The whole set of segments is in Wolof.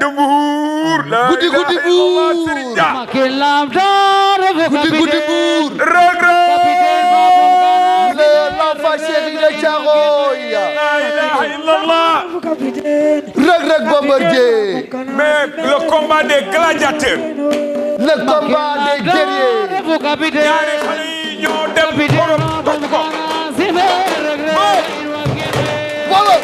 de Mbour. guddi guddi buur. guddi guddi buur. Reug Reug. l'enfant chéri de Thiaroye. La ilaha illallah. Reug Reug Bombardier. Mais le combat des gladiateurs. le combat des guerriers. ñaari xale yi ñoo dem Europe toj ko. Voilà.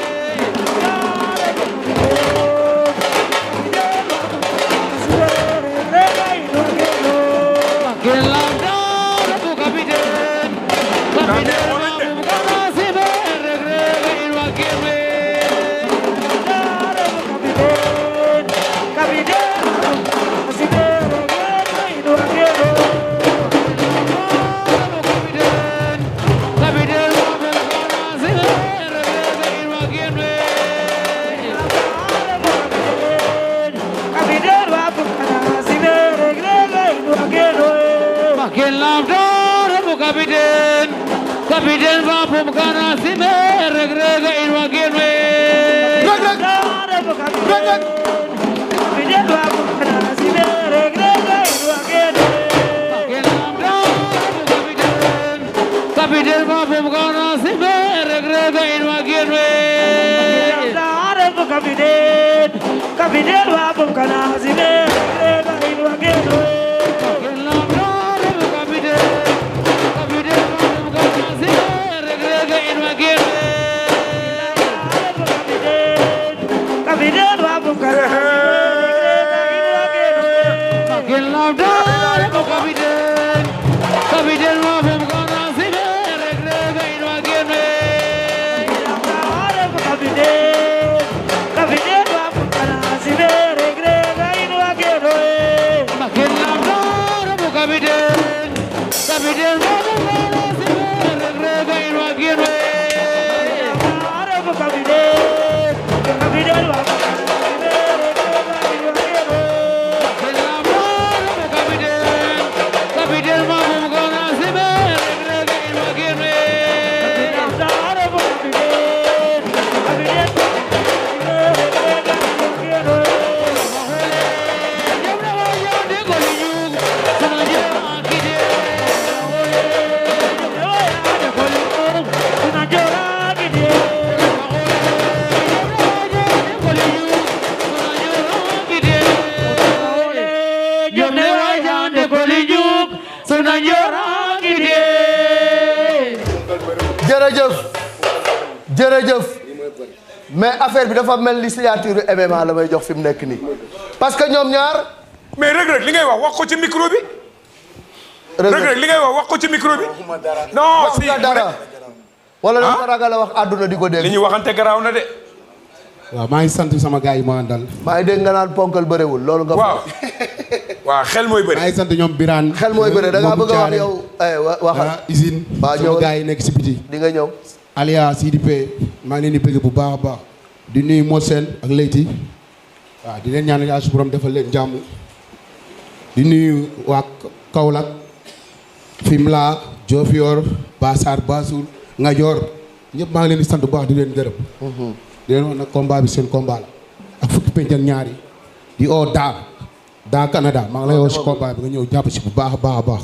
Capitaine va pour Ghana, si mais Reug Reug il va gagner. Reug Reug. Reug Reug. Capitaine va pour Ghana, si mais Reug Reug il va gagner. Capitaine va pour Ghana, si mais Reug Reug il va gagner. Capitaine va pour Ghana, si mais Reug Reug il va gagner. jërëjëf mais affaire bi dafa mel ni signature MMA la may jox fi mu nekk nii parce que ñoom ñaar. mais Reug Reug li ngay wax ko ci micro bi. Reug Reug li ngay wax ko ci micro bi. non si dara. wala dafa ragal a wax àdduna di ko dégg. li ñu waxante garaaw na de. waaw maa ngi sant sama gars yi ma dal. maa ngi dégg nga naan ponkal bëriwul loolu nga. waaw waaw xel mooy bëri. maa ngi sant ñoom Birane. xel mooy bëri da ngaa bëgg a wax yow. waxal usine. waaw sama gars yi nekk si biti. di nga ñëw. Aliya CDP maa ngi leen di bëgg bu baax a baax. di nuyu Mosène ak Leyti. waaw di leen ñaanal yàlla su borom defal leen jàmm. di nuyu waa Kaolack. Fimela Diofior Bassar Bassoul Ngadior ñëpp maa ngi leen di sant bu baax di leen gërëm. di leen wax nag combat bi seen combat la. ak fukki penc ak ñaari. di oo daa Canada maa ngi lay woo si combat bi nga ñëw jàpp si bu baax a baax a baax.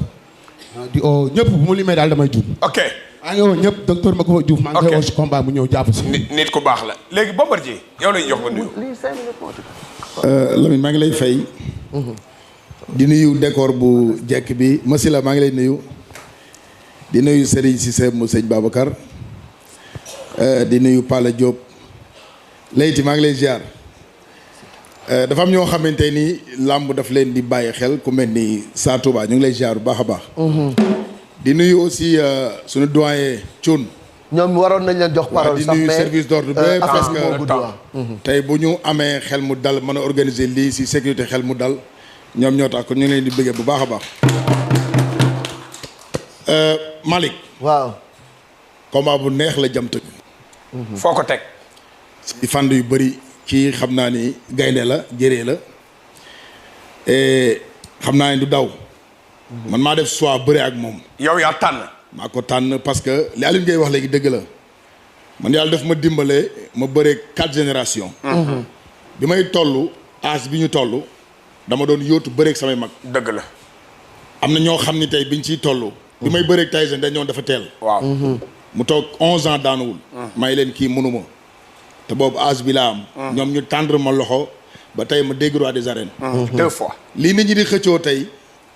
di oo ñëpp bu mu limee daal damay jub. ok. maa ngi woo ñëpp docteur Macoumba Diouf. maa ngi lay woo si combat mu ñëw jàpp si. nit ku baax la léegi Bombardier yow lañu jox nga nuyu. Lamine maa ngi lay fay. di nuyu décor bu jekk bi Masila maa ngi lay nuyu. di nuyu Serigne Cissé mu sëñ Babacar. di nuyu Pala Diop. Leyti maa ngi lay ziar. dafa am ñoo xamante ni làmb daf leen di bàyyi xel ku mel ni Sa Touba ñu ngi lay ziar bu baax a baax. di nuyu aussi suñu doyen Thioune. ñoom waroon nañ leen jox parole sax mais di nuyu service d'ordre bi parce que tey bu ñu amee xel mu dal mën a organiser lii si sécurité xel mu dal ñoom ñoo tax kon ñu ngi leen di bëggee bu baax a baax. Malick. waaw. combat bu neex la jam tëgg. foo ko teg. ci fànn yu bëri kii xam naa ni gaynde la jëree la xam naa ni du daw. man maa def choix bëre ak moom. yow yaa tànn. maa ko tànn parce que li Alioune Gueye wax léegi dëgg la man yàlla daf ma dimbale ma bëre 4 générations. bi may toll âge bi ñu toll dama doon yóotu bëreeg samay mag. dëgg la. am na ñoo xam ni tey biñ ciy toll. bi may bëreeg Tyson dañ ñoon dafa teel. waaw. mu toog 11 ans daanuwul. may leen kii mënuma te boobu âge bi laa am. ñoom ñu tendre ma loxo ba tey ma dégg roi des arènes. 2 fois. lii nit ñi di xëccoo tey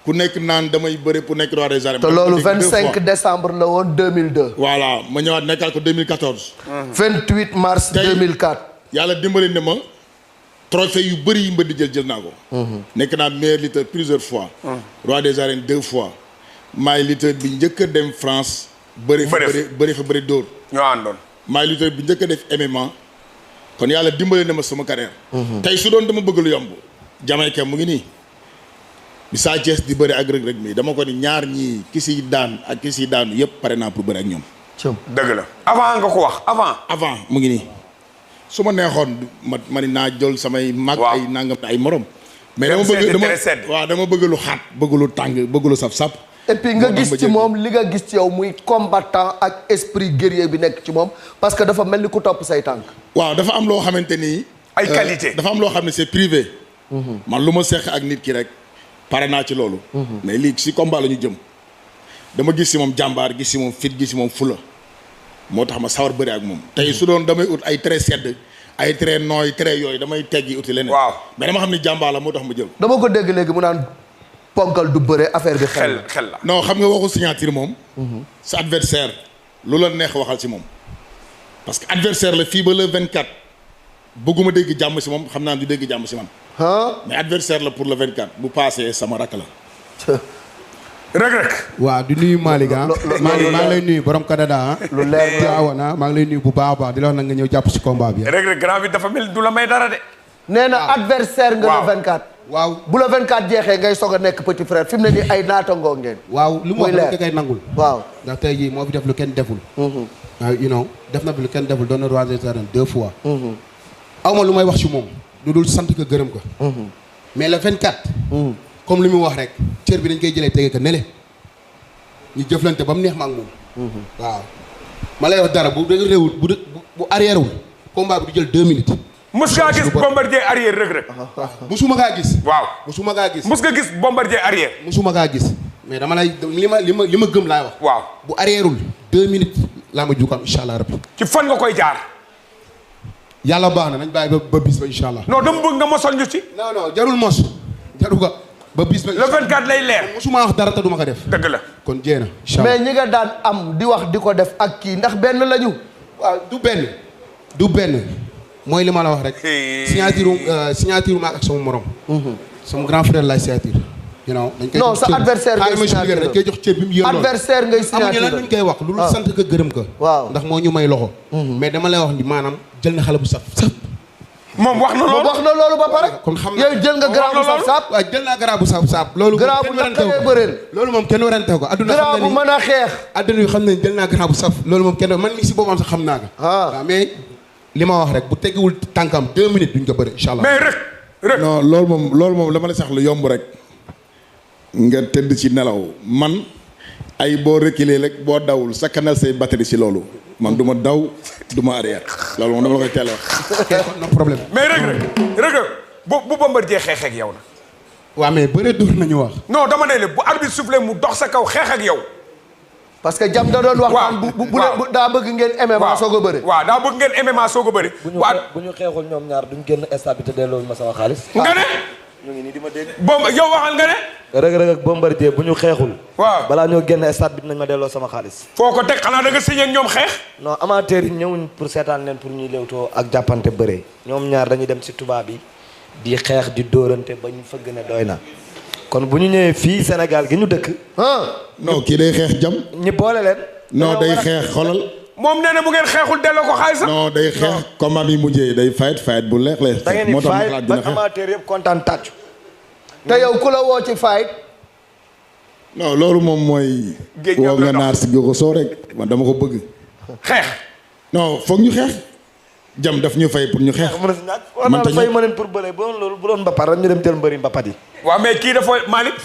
ku nekk naan damay bëre pour nekk roi des arènes. te loolu 25 décembre la woon 2002. voilà ma ñëwaat nekkaat ko 2014. 28 mars 2004. yàlla dimbali ne ma trophée yu bëri yi mbër di jël naa ko. nekk naa meilleur lutteur plusieurs fois. roi des arènes 2 fois. maay lutteur bi njëkk a dem France. bëri fa bëri dóor. ñoo àndoon. maay lutteur bi njëkk a def MMA. kon yàlla dimbali na ma sama carrière. tey su doon dama bëgg lu yomb. Jamaïcain mu ngi nii. bi Sa Thiès di bëri ak Reug Reug mi dama ko ni ñaar ñii ki siy daan ak ki siy daanu yëpp pare naa pour bëri ak ñoom. dëgg la. avant nga ko wax avant mu ngi nii. su ma neexoon ma ni naa jël samay mag. ay nangam ay morom. mais dama bëgg lu xaat bëgg lu tàng bëgg lu saf-sap. et puis nga gis ci moom li nga gis ci yow muy combattant ak esprit guerrier bi nekk ci moom parce que dafa mel ni ku topp say tànk. waaw dafa am loo xamante ni. ay qualité dafa am loo xam ne c'est privé. man lu ma seq ak nit ki rek pare naa ci loolu. mais lii si combat la ñu jëm. dama gis si moom jàmbaar gis si moom fit gis si moom fula. moo tax ma sawar bëri ak moom. tey su doon damay ut ay très sedd ay très nooy très yooyu damay teggi uti leneen. waaw mais dama xam ni jàmbaar la moo tax ma jël. dama ko dégg léegi mu naan ponkal du bëre affaire bi xel la. non xam nga waxu signature moom. sa adversaire lu la neex waxal si moom. parce que adversaire la fii ba le 24 bëgguma dégg jàmm si moom xam naa du dégg jàmm si man. mais adversaire la pour le 24 bu paasee sama rakk la. Reug Reug. waaw di nuyu Malick maa ngi lay nuyu borom Kadada lu leer la maa ngi lay nuyu bu baax a baax di la wax nag nga ñëw jàpp si combat bi. Reug Reug grand bi dafa mel du la may dara de. nee na adversaire nga le 24. waaw bu le 24 jeexee ngay soog a nekk petit frère fi mu ne nii ay naatangoo ngeen. waaw lu mu wax rek kay nangul. waaw ndax tey jii moo fi def lu kenn deful. def na fi lu kenn deful doon na roi des arènes 2 fois. aw ma lu may wax si moom lu dul sant ko gërëm ko. mais le 24. comme li mu wax rek cër bi dañ koy jëlee tege ko nele ñu jëflante ba mu neex ma ak moom. waaw ma lay wax dara bu dëgg réewul bu arrière wul combat bi du jël 2 minutes. mus ngaa gis Bombardier arrière Reug Reug. musuma kaa gis. waaw musuma kaa gis. mus nga gis Bombardier arrière. musuma kaa gis mais dama lay li ma gëm laay wax. waaw bu arrièreul 2 minutes laa ma juukam incha allah rabbi. ci fan nga koy jaar. yàlla baax na nañ bàyyi ba bis ba incha allah. non dama bëgg nga mosal ñu ci. non jarul mos jarul ko. ba bis ba le 24 lay leer. musuma wax dara te duma ko def. dëgg la kon jéem a. mais ñi nga daan am di wax di ko def ak kii ndax benn lañu. waaw du benn mooy li ma la wax rek. signature ma ak sama morom. sama grand frère lay signature. dañ koy non sa adversaire ngay signature dañ koy jox cër bi mu yëndoon. adversaire ngay signature amuñu lan luñ koy wax. lu dul sant ko gërëm ko. waaw ndax moo ñu may loxo. mais dama lay wax ni maanaam jël na xale bu saf. moom wax na loolu ba pare. kon xam yow jël nga garab bu saf saap. waaw jël naa garab bu saf saap. loolu garab bu naqaree bëreel. loolu moom kenn werante ko. adduna xam garab bu mën a xeex. adduna yu xam ne jël naa garab bu saf. loolu moom kenn man mii si boppam sax xam naa ko. waaw mais li ma wax rek bu teggiwul tànkam 2 minutes duñ ko bëri incha allah. mais rek. non loolu moom dama la sax lu yomb rek. nga tëdd ci nelaw man ay boo reculer rek boo dawul sakkanal say batterie si loolu man du ma daw du ma arrière loolu moom dama la koy teel a wax. no problème. mais Reug Reug bu Bombardier xeex ak yow na. waaw mais bëre dóor nañu wax. non dama ne la bu arbitre soufflé mu dox sa kaw xeex ak yow. parce que jam da doon wax. waaw bu daa bëgg ngeen MMA soog a bëre. waaw daa bëgg ngeen MMA soog a bëre. bu ñu xeexul ñoom ñaar duñ génn stabilité delloo ma sama xaalis. nga ne. ñu ngi nii di ma dégg. yow waxal nga ne. Reug Reug ak Bombardier bu ñu xeexul. waaw balaa ñoo génn stade bi dinañ ma delloo sama xaalis. foo ko teg xanaa da nga signé ak ñoom xeex. non amateurs yi ñëwuñ pour seetaan leen pour ñuy léewtoo ak jàppante bëre ñoom ñaar dañuy dem si tubaab yi di xeex di dóorante ba ñu fëgg ne doy na kon bu ñu ñëwee fii Sénégal gi ñu dëkk. non kii day xeex jam. ñi boole leen. non day xeex xolal. moom nee na bu ngeen xeexul delloo ko xaalis. non day xeex combat bi mujjee day fight bu leex lay. da ngeen di moo tax fight ma xalaat ba dina xeex. amateur yëpp kontaan tàccu. te yow ku la woo ci fight. non loolu moom mooy. géej woo nga naar si goxo soo rek man dama ko bëgg. xeex. non foog ñu xeex. jam daf ñu fay pour ñu xeex. mën na si ñàkk war naa fay ma leen pour bëre bu doon loolu bu doon mbapat rek ñu dem jël mbëri mbapat yi. waaw mais kii dafa Malick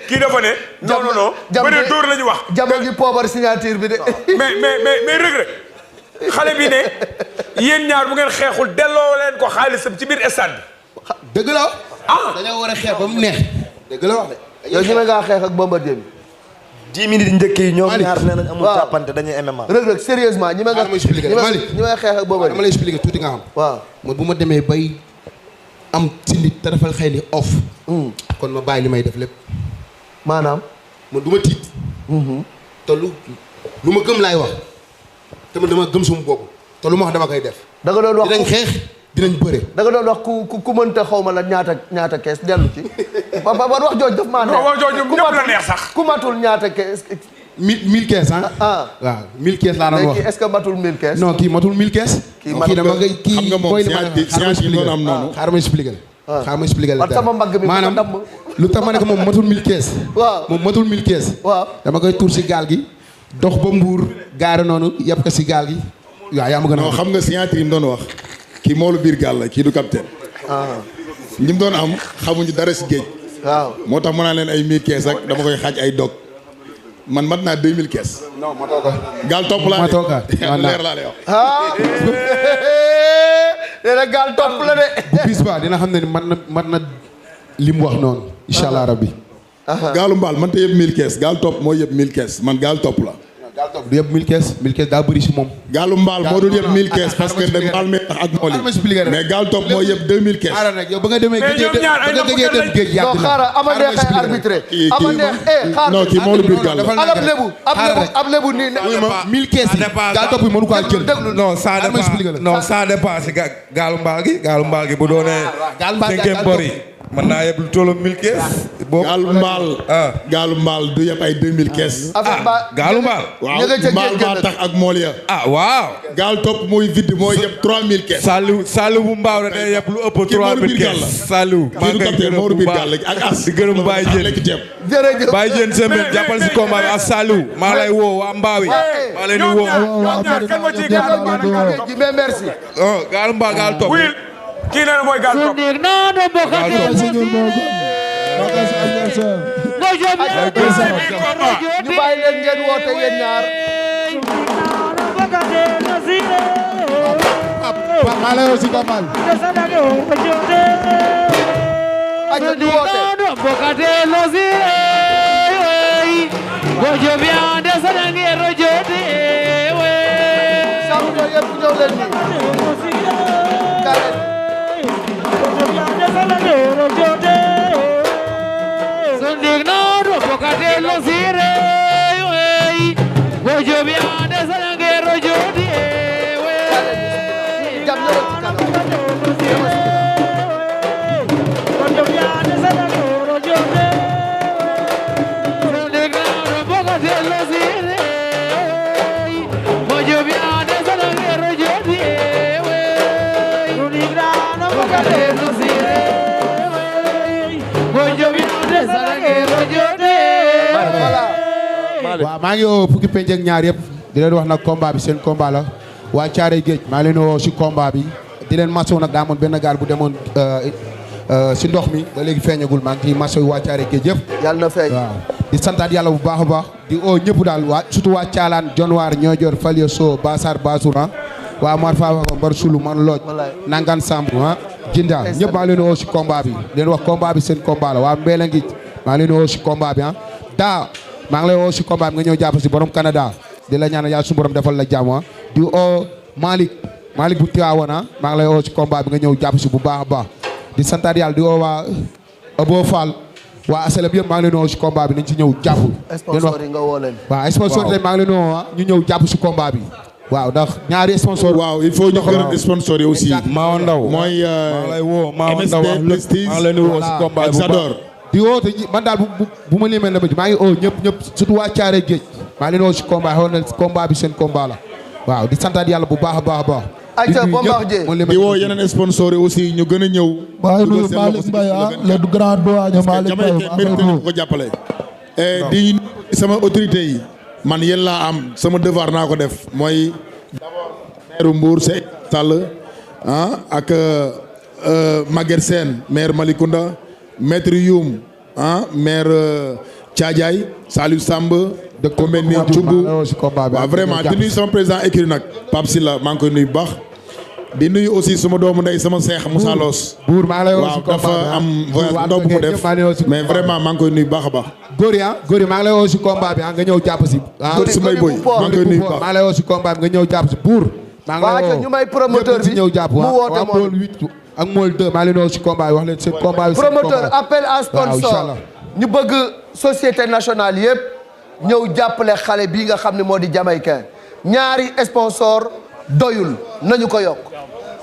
kii dafa ne. non bëre dóor la ñu wax. jamono ji poobar signature bi de. mais Reug Reug xale bi ne yéen ñaar bu ngeen xeexul delloo leen ko xaalisam ci biir stade bi. dëgg la dañoo war a xeex ba mu neex dëgg la wax de yow ñu ne ngaa xeex ak Bombardier bi 10 minutes njëkk yi ñoom ñaar nee nañ amul jàppante dañuy MMA. Reug Reug sérieusement ñi ma nga dama expliqué ñi may xeex ak Bombardier dama lay expliqué tuuti nga xam waaw man bu ma demee bay am si nit te dafal xëy ni off kon ma bàyyi li may def lépp maanaam man du ma tiit te lu ma gëm laay wax te man dama gëm sama bopp te lu ma wax dama koy def da nga doon wax dinañ xeex dinañ bëre da nga doon wax ku mënta xaw ma la ñaata kees dellu ci ba wax jooj daf maa neex wax jooj ñëpp la neex sax ku matul ñaata kees 1000 kees waaw 1000 kees laa doon wax est-ce que matul 1000 kees non kii matul 1000 kees kii dama ngay kii xam nga moom science yi doon am noonu xaaral ma expliqué la xaaral ma expliqué la sama mbagg mi maanaam lu tax ma ne ko moom matul 1000 kees waaw moom matul 1000 kees waaw dama koy tuur si gaal gi dox ba mbuur gaare noonu yàpp ko si gaal gi waaw yaa ma gën a non xam nga signature yi mu doon wax kii moolu biir gaal la kii du capitaine ñi mu doon am xamuñu dara si géej waaw moo tax mën naa leen ay 1000 kees ak dama koy xaaj ay dog man mat naa 2000 kees non ma toog gaal topp laa ma toog leer laa lay wax nee na gaal topp la de bu bis ba dina xam ne ni man na li mu wax noonu incha allah rabbi gaalu mbaal man te yëpp 1000 kees gaal topp moo yëpp 1000 kees man gaal topp la gaal topp du yëpp 1000 kees daa bëri si moom gaalu mbaal moo dul yëpp 1000 kees parce que da mbaal mi tax ak mool yi mais gaal topp moo yëpp 2000 kees xaaral rek yow ba nga demee gëjee dem géej non yàgg na xaaral ama neex ay arbitré ama neex xaar non kii moolu biir gaal la ab lebu nii 1000 kees yi gaal topp yi mënu ko jël non ça dépend si gaalu mbaal gi bu doonee cinquième bor yi mën naa yeb lu tollu 1000 kees boobu gaalu mbaal du yëpp ay 2000 kees gaalu mbaal waaw mbaal maa tax ak mool ya waaw gaal topp mooy vide mooy yëpp 3000 kees Saliou bu mbaaw da day yeb lu ëpp 3000 kees Saliou maa ngi koy gërëm bu baax ak as di gërëm Baye Diène jërëjëf Baye Diène semaine jàppal si combat bi ak Saliou maa lay woo waa mbaaw yi maa leen di woo mais merci gaalu mbaal gaal topp kii nee na mooy gaal topp ñu bàyyi leen ngeen woote yéen ñaar maa lay aussi Kamal aja ñu woote samdo yëpp ñëw leen waaw maa ngi woo fukki penc ak ñaar yëpp di leen wax nag combat bi seen combat la waa Thiaré Géej maa ngi leen woo si combat bi di leen masawu nag daa amoon benn gaal bu demoon si ndox mi ba léegi feeñagul maa ngi ciy masawu waa Thiaré Géej yëpp yàlla na feeñ waaw di santaat yàlla bu baax a baax di oo ñëpp daal waa surtout waa Thialane Dionewar Niodior Falia So Bassar Bassour waa Mar Fafa Mbar Sulu Man Looj Nangan Samb Jinda ñëpp maa ngi leen woo si combat bi leen wax combat bi seen combat la waa Mbéla Ngij maa ngi leen woo si combat bi daa maa ngi lay woo si combat bi nga ñëw jàpp si borom Canada di la ñaanal yàlla suñu borom defal la jàmm di oo Malick bu Tivaouane maa ngi lay woo si combat bi nga ñëw jàpp si bu baax a baax di santaat yàlla di oo waa Abo Fall waa Asalem yëpp maa ngi leen woo si combat bi nañ ci ñëw jàpp sponsor yi nga woo leen waaw sponsor yi maa ngi leen woo ñu ñëw jàpp si combat bi waaw ndax ñaari sponsor waaw il faut ñu gërëm sponsor yi aussi Maaw Ndaw mooy maa lay woo Maaw Ndaw MSD Prestige maa leen di woo si combat bi bu baax di woote man daal bu ma limee la ma ji maa ngi oo ñëpp surtout waa Thiaré Géej maa ngi leen woo si combat xool na combat bi seen combat la waaw di santaat yàlla bu baax a baax a baax ayca Bombardier di woo yeneen sponsor yi aussi ñu gën a ñëw maa ngi nuyu Malick Mbaye le grand doyen Malick Mbaye ko jàppale di sama autorité yi man yéen laa am sama devoir naa ko def mooy d'abord maire Mbour Seydou Sall ak Maguette Sène maire Malicounda maître Youm maire Thiadiaye Saliou Samb ko mel ni Thioub waaw vraiment di nuyu sama président écurie nag Pape Sylla maa ngi koy nuyu bu baax di nuyu aussi suma doomu ndey sama seex Moussa Loos. buur maa lay woo si waaw dafa am voyage bu ndaw bu mu def mais vraiment maa ngi koy nuyu baax a baax. góor yi maa ngi lay woo si combat bi nga ñëw jàpp si. góor su may boy maa ngi koy nuyu baax. maa lay woo si combat bi nga ñëw jàpp si buur. maa ngi lay woo ñu may promoteur bi ñëw jàpp mu woote waaw mool 8 ak mool 2 maa leen woo si combat bi wax leen seen combat bi. promoteur appel à sponsor ñu bëgg société nationale yëpp ñëw jàppale xale bii nga xam ne moo di jamaïcain ñaari sponsor doyul nañu ko yokk.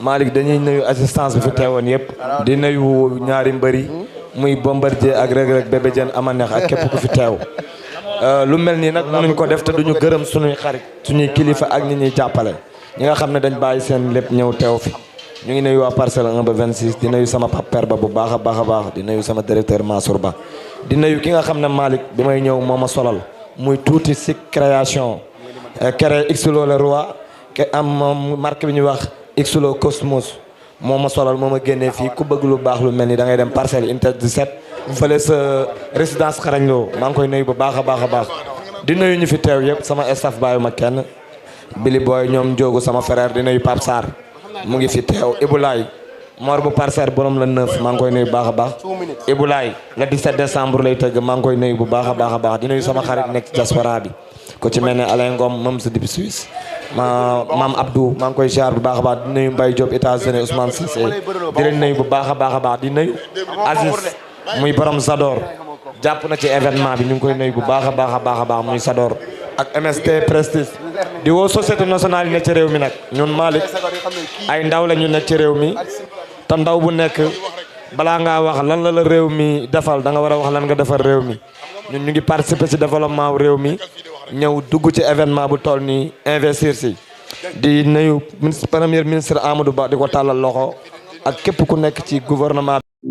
Malick dañuy nuyu assistance bi fi teewoon yëpp di nuyu ñaari mbëri muy Bombardier ak Reug Reug Bébé Diène ama neex ak képp ku fi teew lu mel nii nag mënuñ ko def te duñu gërëm suñuy xarit suñuy kilifa ak ñi ñuy jàppale ñi nga xam ne dañ bàyyi seen lépp ñëw teew fi ñu ngi nuyu waa parcelle 1 ba 26 di nuyu sama père ba bu baax a baax a baax di nuyu sama directeur Mansour Ba di nuyu ki nga xam ne Malick bi may ñëw moo ma solal muy tuuti si création créé Xlo le roi am marque bi ñuy wax Xlo Cosmos moo ma solal moo ma génnee fii ku bëgg lu baax lu mel ni da ngay dem parcelle unité 17 fële sa résidence xarañ loo maa ngi koy nuyu bu baax a baax a baax di nuyu ñu fi teew yëpp sama staff bàyyi ma kenn Billy Boy ñoom Ndiogu sama frère di nuyu Pape Sarr mu ngi fi teew Ibulaay Mor bu parcelle borom la 9 maa ngi koy nuyu bu baax a baax Ibulaay le 17 décembre lay tëgg maa ngi koy nuyu bu baax a baax a baax di nuyu sama xarit nekk ci diaspora bi ko ci mel ne Alain Ngom moom sa dib Suisse maam Abdou maa ngi koy ziar bu baax a baax di nuyu Mbaye Diop États-Unis Ousmane Cissé di leen nuyu bu baax a baax a baax di nuyu Aziz muy borom Zador jàpp na ci événement bi ñu ngi koy nuyu bu baax a baax a baax a baax muy Zador ak MST Prestige di woo société nationale yi nekk ci réew mi nag ñun Malick ay ndaw la ñu nekk ci réew mi te ndaw bu nekk balaa ngaa wax lan la réew mi defal da nga war a wax lan nga defal réew mi ñun ñu ngi participer ci développement réew mi ñëw dugg ci événement bu toll nii investir si di nuyu premier ministre Amadou Ba di ko tàllal loxo ak képp ku nekk ci gouvernement bi